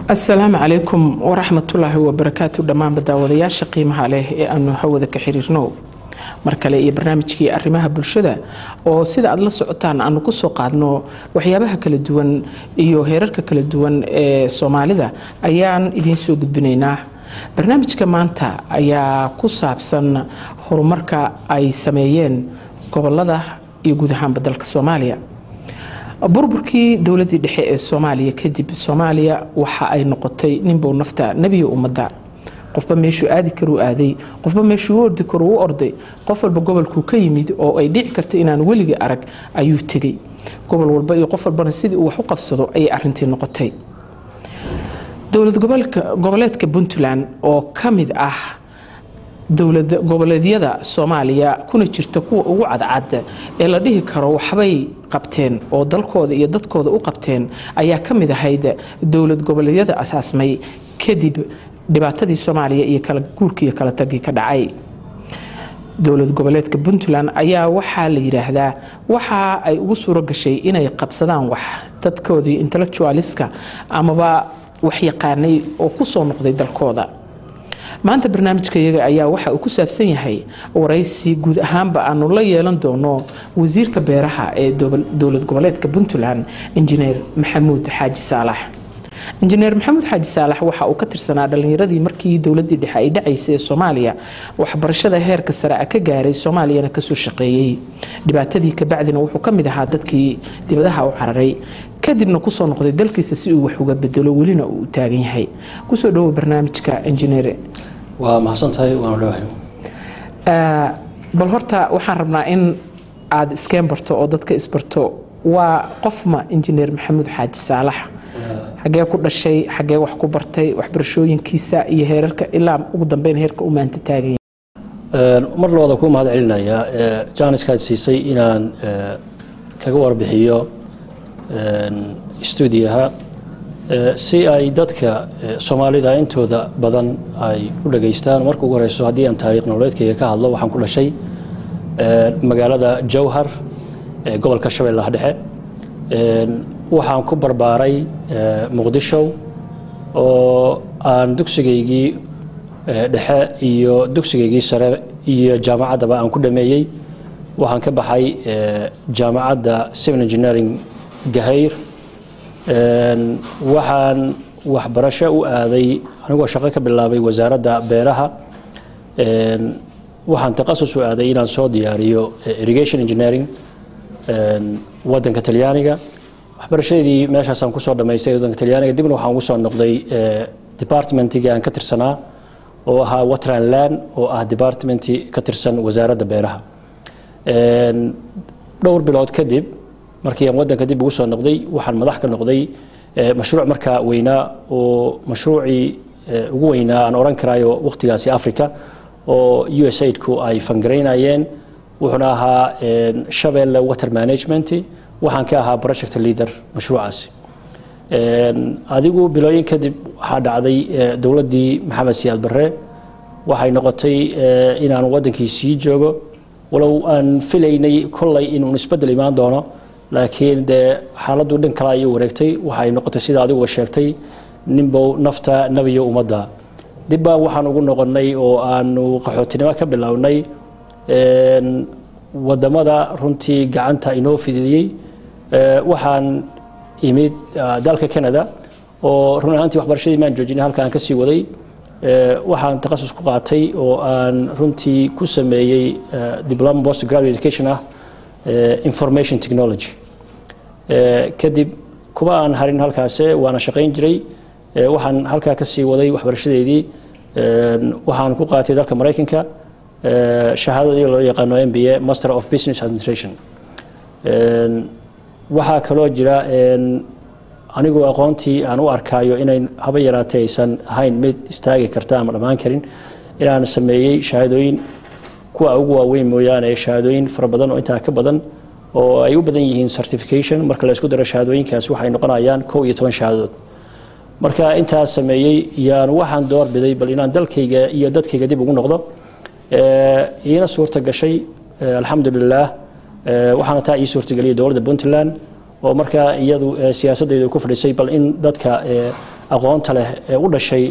Asalaamu calaykum waraxmatullaahi wabarakaatu. Dhammaanba daawadayaasha qiimaha leh ee aanu hawada ka xiriirno, mar kale iyo barnaamijkii arrimaha bulshada oo sida aad la socotaan aanu kusoo qaadno waxyaabaha kala duwan iyo heerarka kala duwan ee Soomaalida ayaan idiin soo gudbinaynaa. Barnaamijka maanta ayaa ku saabsan horumarka ay sameeyeen gobolada iyo guud ahaanba dalka Soomaaliya. Burburkii dowladii dhexe ee Soomaaliya kadib, Soomaaliya waxa ay noqotay ninbow nafta nebiyo ummadda. Qofba meeshuu aadi karuu aaday, qofba meeshuu u ordi karuu u orday, qof walba gobolkuu ka yimid oo ay dhici karta inaan weligii arag ayuu tegey. Gobol walba iyo qof walbana sidii uu wax u qabsado ayay arintii noqotay. Dowlad goboleedka Puntland oo ka mid ah dowlad goboleedyada Soomaaliya, kuna jirta kuwa ugu cadcad ee la dhihi karo waxbay qabteen oo dalkooda iyo dadkooda u qabteen, ayaa ka mid ahayd dowlad goboleedyada asaasmay kadib dhibaatadii Soomaaliya iyo kala guurkii iyo kala tagii ka dhacay. Dowlad goboleedka Puntland ayaa waxaa la yidhaahdaa waxa ay ugu suuro gashay inay qabsadaan wax dadkoodii intellectualiska amaba wax yaqaanay oo kusoo noqday dalkooda. Maanta barnaamijka iyaga ayaa waxa uu ku saabsan yahay waraysi guud ahaanba aanu la yeelan doono wasiirka beeraha ee dowlad goboleedka Puntland, Injineer Maxamuud Xaaji Saalax. Injineer Maxamuud Xaaji Saalax waxa uu ka tirsanaa dhalinyaradii markii dowladii dhexe ay dhacaysay ee Soomaaliya waxbarashada heerka sare a ka gaaray, Soomaaliyana kasoo shaqeeyey. Dhibaatadii kabacdina wuxuu ka mid ahaa dadkii dibadaha u cararay, kadibna kusoo noqday dalkiisa si uu wax uga bedelo, welina uu taagan yahay. Kusoo dhawo barnaamijka, injineer. Waa mahadsantahay, waanu dhawahay. Bal horta waxaan rabnaa in aada iskeen barto oo dadka isbarto. Waa qofma Injineer Maxamuud Xaaji Saalax? Xagee ku dhashay? Xagee wax ku bartay? Waxbarashooyinkiisa iyo heerarka ilaa ugu dambeyn heerka u maanta taagan yahay. Mar labada kuu mahad celinayaa jaaniskaad siisay inaan kaga warbixiyo stuudiyaha si ay dadka Soomaalida intooda badan ay u dhageystaan. Marka ugu horeyso, haddii aan taariikh nololeedkayga ka hadlo, waxaan ku dhashay magaalada Jowhar ee gobolka Shabeellaha Dhexe. Waxaan ku barbaaray Muqdisho oo aan dugsigaygii dhexe iyo dugsigaygii sare iyo jaamacaddaba aan ku dhameeyey. Waxaan ka baxay jaamacadda civil engineering Gahayr. Waxaan waxbarasho u aaday anigoo shaqo ka bilaabay wasaaradda beeraha. Waxaan takhasus u aaday inaan soo diyaariyo irrigation engineering waddanka Talyaaniga. Waxbarashadeedii meeshaasaan kusoo dhamaystay waddanka Talyaaniga. Dibna waxaan ugu soo noqday departmentiga aan ka tirsanaa oo ahaa water and land, oo ah departmenti ka tirsan wasaaradda beeraha. Dhowr bilood kadib markii aan waddanka dib ugu soo noqday, waxaan madax ka noqday mashruuc markaa weynaa oo mashruucii ugu weynaa aan odhan karaayo waqtigaasi Africa oo USAID-ku ay fund-garaynayeen. Wuxuuna ahaa Shabeelle Water Management. Waxaan ka ahaa project leader mashruucaasi. Adigu bilooyin kadib waxaa dhacday dowladdii Maxamed Siyaad Barre. Waxay noqotay inaan waddankii sii joogo, walow aan filaynay kollay inuu isbeddel imaan doono, laakiin dee xaaladdu dhan kale ayay wareegtay. Waxay noqotay sida adiguba sheegtay, ninbow nafta nebiyo ummadda. Dib baa waxaan ugu noqonnay oo aanu qaxootinimo ka bilownay wadamada runtii gacanta inoo fidiyey. Waxaan imid dalka Canada oo run ahaantii waxbarashadii maan joojinay, halka aan kasii waday. Waxaan takhasus ku qaatay oo aan runtii ku sameeyey diploma post graduate education ah information technology. Kadib kuma aan harin halkaase, waana shaqayn jiray. Waxaan halkaa kasii waday waxbarashadeedii. Waxaan ku qaatay dalka Maraykanka shahaadadii loo yaqaano MBA, Master of Business Administration. Waxaa kaloo jira anigu aqoontii aan u arkaayo inay haba yaraatee aysan ahayn mid istaagi karta ama dhammaan karin inaan sameeyey shahaadooyin kuwa ugu waaweyn mooyaane, shahaadooyin fara badan oo intaa ka badan oo ay u badan yihiin certification. Marka la isku daro shahaadooyinkaasi waxay noqonayaan 11 shahaadood. Marka intaas sameeyey yaan waxaan doorbiday bal inaan dalkayga iyo dadkayga dib ugu noqdo. Iina suurta gashay, alxamdulilaah. Waxaana taa ii suurtageliyay dowladda Puntland oo markaa iyadu siyaasaddeedu ku fadhisay bal in dadka aqoonta leh ee u dhashay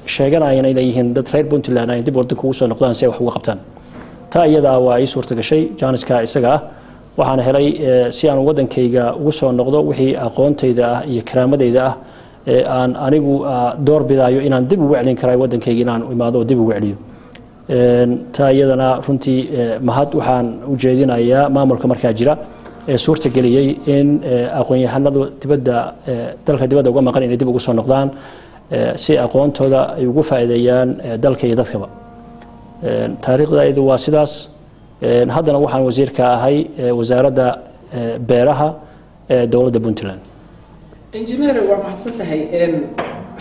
sheeganayana inay yihiin dad reer Puntland ay dib wadanka ugu soo noqdaan si ay wax uga qabtaan. Taa iyadaa waa ii suurta gashay jaaniska isaga ah. Waxaan helay si aan wadankayga ugu soo noqdo wixii aqoontayda ah iyo karaamadayda ah ee aan anigu door bidayo inaan dib ugu celin karayo wadankayga, inaan imaado oo dib ugu celiyo. Taa iyadana runtii mahad waxaan u jeedinayaa maamulka markaa jira ee suurta geliyey in aqoon-yahanadu dibadda dalka dibadda uga maqan inay dib ugu soo noqdaan si aqoontooda ay ugu faa'iideeyaan dalka iyo dadkaba. Taariikhdaydu waa sidaas. Haddana waxaan wasiirka ahay wasaaradda beeraha ee dowladda Puntland. Injineer, waa mahadsan tahay.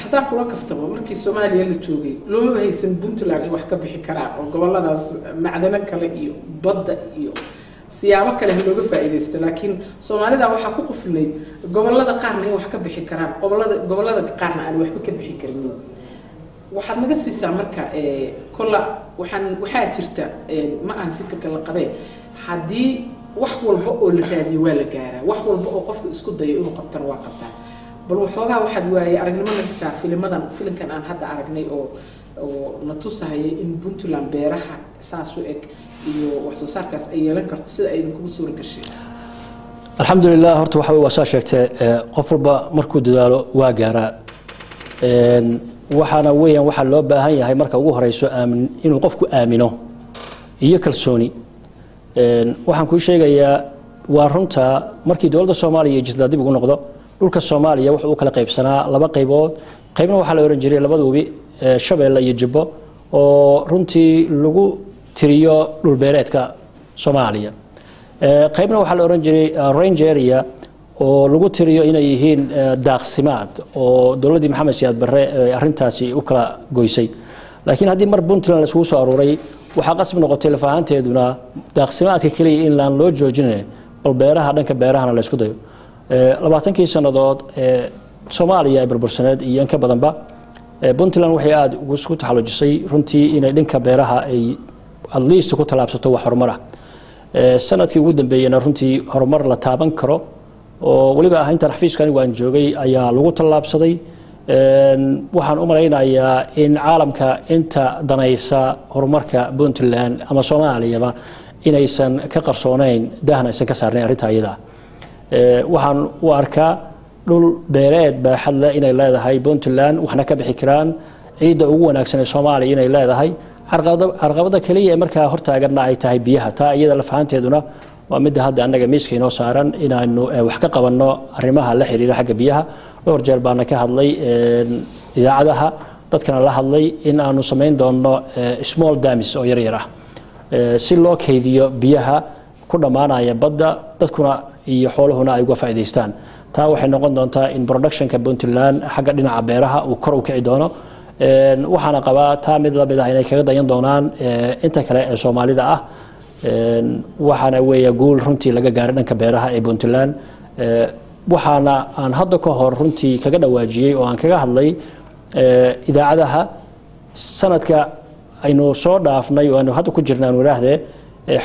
Haddaan kula kaftamo, markii Soomaaliya la joogay loomaba haysan Puntland in wax ka bixi karaan oo goboladaas macdano kale iyo badda iyo siyaabo kale ha looga faa'iidaysto, laakiin Soomaalida waxaa ku quflay gobolada qaarna in wax ka bixi karaan, gobolada qaarna aan waxba ka bixi karinin. Waxaad naga siisaa marka kolla waxaa jirta, ma aha fikirka la qabee, haddii wax walba oo la raadiyo waa la gaaraa, wax walba oo qofka isku dayo inuu qabtana waa qabtaa. Bal waxoogaa waxaad waaye aragnimo naga saa filimadan, filimkan aan hadda aragnay oo na tusahayay in Puntland beeraha saas u eg iyo wax soo saarkaas ay yeelan karto, sida ay idinkugu suura gashay? Alxamdulilah, horta waxa waa saa sheegtee, qof walba markuu dadaalo waa gaaraa. Waxaana weeyaan waxaa loo baahan yahay marka ugu horeyso aamin, inuu qofku aamino iyo kalsooni. Waxaan kuu sheegayaa waa runta, markii dowladda Soomaaliya iyo jisla dib ugu noqdo, dhulka Soomaaliya wuxuu u kala qaybsanaa laba qaybood. Qaybna waxaa la oran jiray labada webi, Shabeelle iyo Jubbo, oo runtii lagu tiriyo dhulbeereedka Soomaaliya. Qaybna waxaa la oran jiray range area, oo lagu tiriyo inay yihiin daaqsimaad, oo dowladdii Maxamed Siyaad Barre arrintaasi u kala goysay. Laakiin haddii mar Puntland la isugu soo aruuray, waxaa qasab noqotay laf ahaanteeduna daaqsimaadka keliya in laan loo joojinayn, bal beeraha, dhanka beerahana la isku dayo. 20kii sannadood ee Soomaaliya ay burbursaneed iyo in ka badanba, Puntland waxay aada isku taxallujisay runtii inay dhanka beeraha ay at least ku tallaabsato wax horumar ah. Sanadkii ugu dambeeyena runtii horumar la taaban karo oo weliba ah intaan xafiiska anigu aan joogay ayaa lagu tallaabsaday. Waxaan u malaynayaa in caalamka inta danaysa horumarka Puntland ama Soomaaliyaba inaysan ka qarsoonayn, daahna aysan ka saarnayn arrinta iyada. Waxaan u arkaa dhul beereed baaxad leh inay leedahay Puntland, waxna ka bixi karaan, ciidda ugu wanaagsan ee Soomaaliya inay leedahay. Carqabada keliya ee markaa hortaaganna ay tahay biyaha. Taa iyada laf ahaanteeduna waa midda hadda annaga miiska inoo saaran inaanu wax ka qabanno arrimaha la xiriira xagga biyaha. Dhowr jeer baana ka hadlay idaacadaha, dadkana la hadlay in aanu samayn doonno small dams oo yaryar ah si loo kaydiyo biyaha ku dhammaanaya badda, dadkuna iyo xooluhuna ay uga faa'iidaystaan. Taa waxay noqon doontaa in productionka Puntland xagga dhinaca beeraha uu kor u kici doono. Waxaana qabaa taa mid lamid ah inay kaga dayan doonaan inta kale ee Soomaalida ah. Waxaana weeye guul runtii laga gaaray dhanka beeraha ee Puntland. Waxaana aan hadda ka hor runtii kaga dhawaajiyey oo aan kaga hadlay idaacadaha sanadka aynu soo dhaafnay oo aynu hadda ku jirna aanu idhaahdee,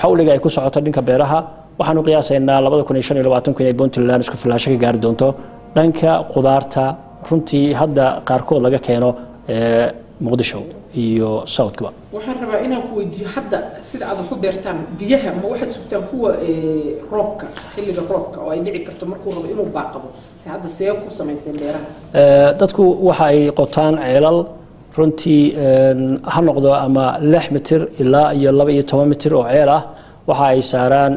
xawliga ay ku socoto dhanka beeraha, waxaanu qiyaasaynaa 2025 inay Puntland isku filaasho ka gaari doonto dhanka qudaarta, runtii hadda qaarkood laga keeno Muqdisho iyo southkaba. Waxaan rabaa inaan ku weydiiyo, hadda sida aad wax u beertaan, biyaha ma waxaad sugtaan kuwa roobka, xilliga roobka oo ay dhici karto markuu rabo inuu baaqado, si hadda see ku samayseen beeraha? Dadku waxa ay qotaan ceelal runtii, ha noqdo ama 6 mitir ilaa iyo 12 mitir oo ceel ah. Waxa ay saaraan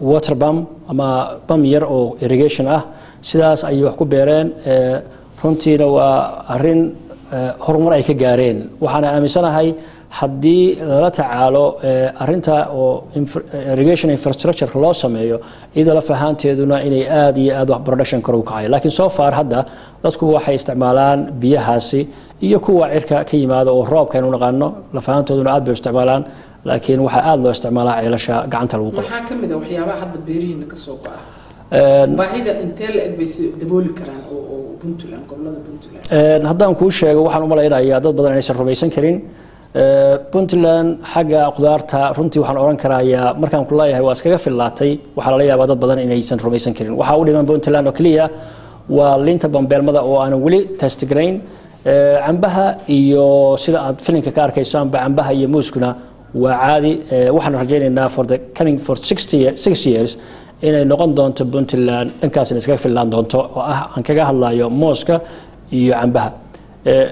water pump ama bam yar oo irrigation ah, sidaas ayay wax ku beereen. Runtiina waa arrin horumar ay ka gaareen. Waxaana aaminsanahay haddii lala tacaalo arrinta oo irrigation infrastructure loo sameeyo, iyadoo laf ahaanteeduna inay aada iyo aad wax production kor u kacay. Laakiin so far hadda dadku waxay isticmaalaan biyahaasi iyo kuwa cirka ka yimaada oo roobka aynu naqaano, laf ahaantooduna aad bay u isticmaalaan, laakiin waxaa aada loo isticmaalaa ceelasha gacanta lagu qabo. Maxaa ka mid a waxyaabaha hadda beerihiina ka soo go'a? Baahida intee la eg bay dabooli karaan oo Puntland, gobolada Puntland? Haddaan kuu sheego, waxaan u malaynayaa dad badan inaysan rumaysan karin. Puntland xagga qudaarta runtii waxaan odhan karayaa, markaan ku leeyahay waa iskaga fillaatay, waxaa lala yaabaa dad badan inaysan rumaysan karin. Waxaa u dhiman Puntland oo keliya Waa liinta bambeelmada oo aanan weli testgarayn. Cambaha iyo sida aad filinka ka arkayso amba cambaha iyo muuskuna waa caadi. Waxaan rajaynaynaa for the coming for 66 years inay noqon doonto Puntland dhankaasina iskaga fillaan doonto, oo ah aan kaga hadlayo mooska iyo cambaha.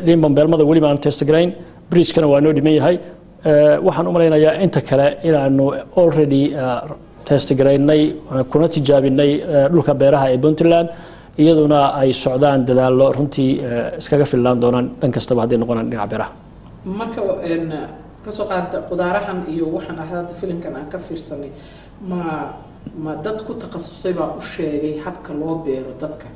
Liin bambeelmada weli baan testgarayn, briiskana waa noo dhiman yahay. Waxaan u malaynayaa inta kale inaanu already testgaraynay kuna tijaabinay dhulka beeraha ee Puntland, iyaduna ay socdaan dadaallo runtii iskaga fillaan doonaan dhan kastaba hadday noqonaan dhinaca beeraha. Marka kasoo qaada qudaarahan iyo waxaan hadda filimkan aan ka fiirsanay, ma dad ku takhasusay baa u sheegay habka loo beero dadka,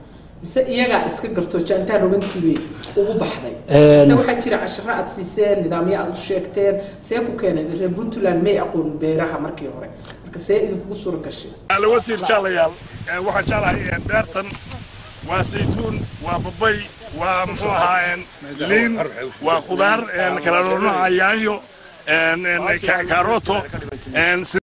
mise iyagaa iska garto jaantaa rogantii bay ugu baxday, mise waxaa jira casharo aad siiseen, nidaamyo aad u sheegteen? See ku keeneen? Reer Puntland may aqoon beeraha markii hore, marka see idinkugu suura gashay? Wasiir, jaalayaal, waxaan jeclahay beertan waa saytuun, waa babay, waa muxuu ahaa liin, waa khudaar kala nooca, yaanyo, kaaroto.